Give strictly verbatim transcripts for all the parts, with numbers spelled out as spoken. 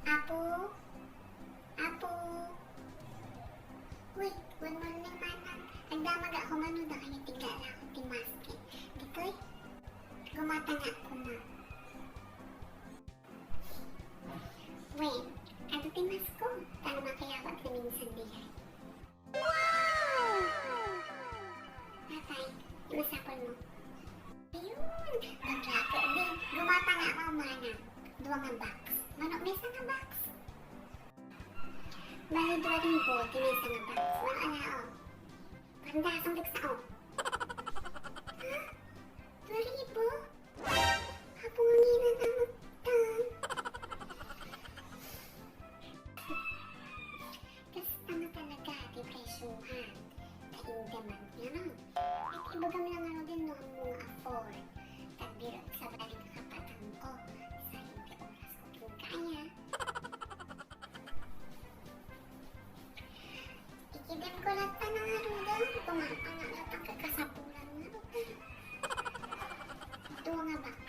Apo? Apo? Uy, good morning, manang. Agdamag ako, mano da kayo tigala ako ti mask. Ditoy? Gumatanga ako na. Wen, adu ti masko, ta no makayawag na minsan diay. Wow! Tatay, masapul mo. Ayun! Pagkakit din, gumata nga ako, manang. Dua nga box. Mano, maysa nga box? Bali, dua ribu, ti maysa nga box. Mano, ala, o. Parang dasang dagsa, o. Ha? Dua ribu? Apo nga nginan ang utang. Kasta nga talaga ti presyohan. Ta in demand nga, no? At ibagam lang ano din, no, ang mga afford. Tagbiro sa balik kapatang ko. Sa hindi oras ko king kaya. Ikidem ko latta nga ngaruden, kumaana latta kakasapulan nga ngaruden. Dua nga box.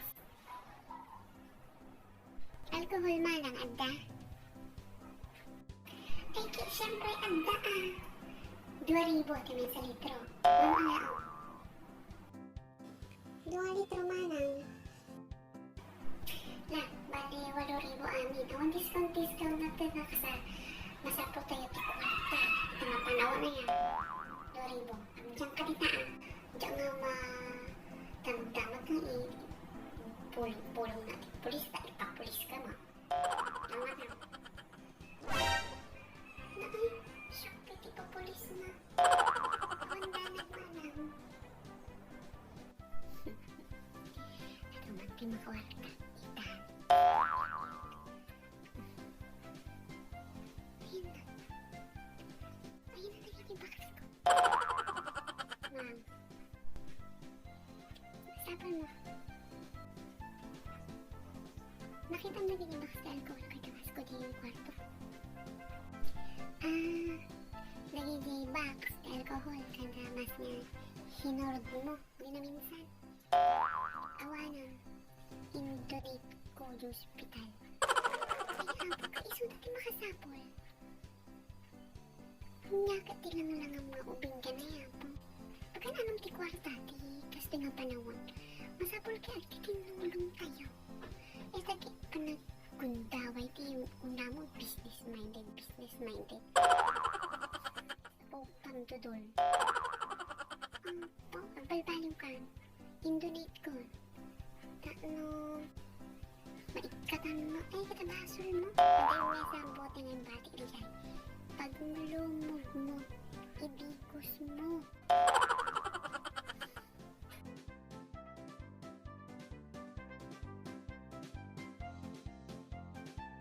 Alcohol manang adda? Ay, ki-, siyempre, adda, a. Dua ribu ti maysa litro. Ano, ala, o. Dua litro manang. Na, bali, walo ribu amin. Awan discount, discount na ti nakasa-, masapul tayo ti kwarta. Iti mapanaw na yan. Dua ribu. Diyan ka dita, a. Diyan nga ma-, damag-damag nga i-, pulong-pulong na ti pulis, ta ipapulis ka mo. Tama na. Naay, siak ti papulis na. Awan danag manang. Ano man ti makawarta? Ita. Ayun na. Ayun na, nagiging box ko. Ma'am. Sapay mo. Nakita mo naging box ti alcohol ko, tapos ko di yung kwarto. Ah, naging box ti alcohol, kada mas nga hinurod mo, di na minsan. Awanan, in-donate ko di ospital. Ay, apo, kaisuda ti makasapul. Ania ket ti langlangam nga ubing kenka, Apo? Pagan-anom ti kuarta ti kastoy nga panawen? Masapul ket agtitinulong tayo. Ita ket panaggundaway ti unamo, business minded, business minded. Apo, pangdudol. Apo, agbalbaliw ka. In-donate ko. Tapno maikkatan mo, ay, kita basol mo. Pati yung may sa bote nga yung bati, di siya. Pag lumo,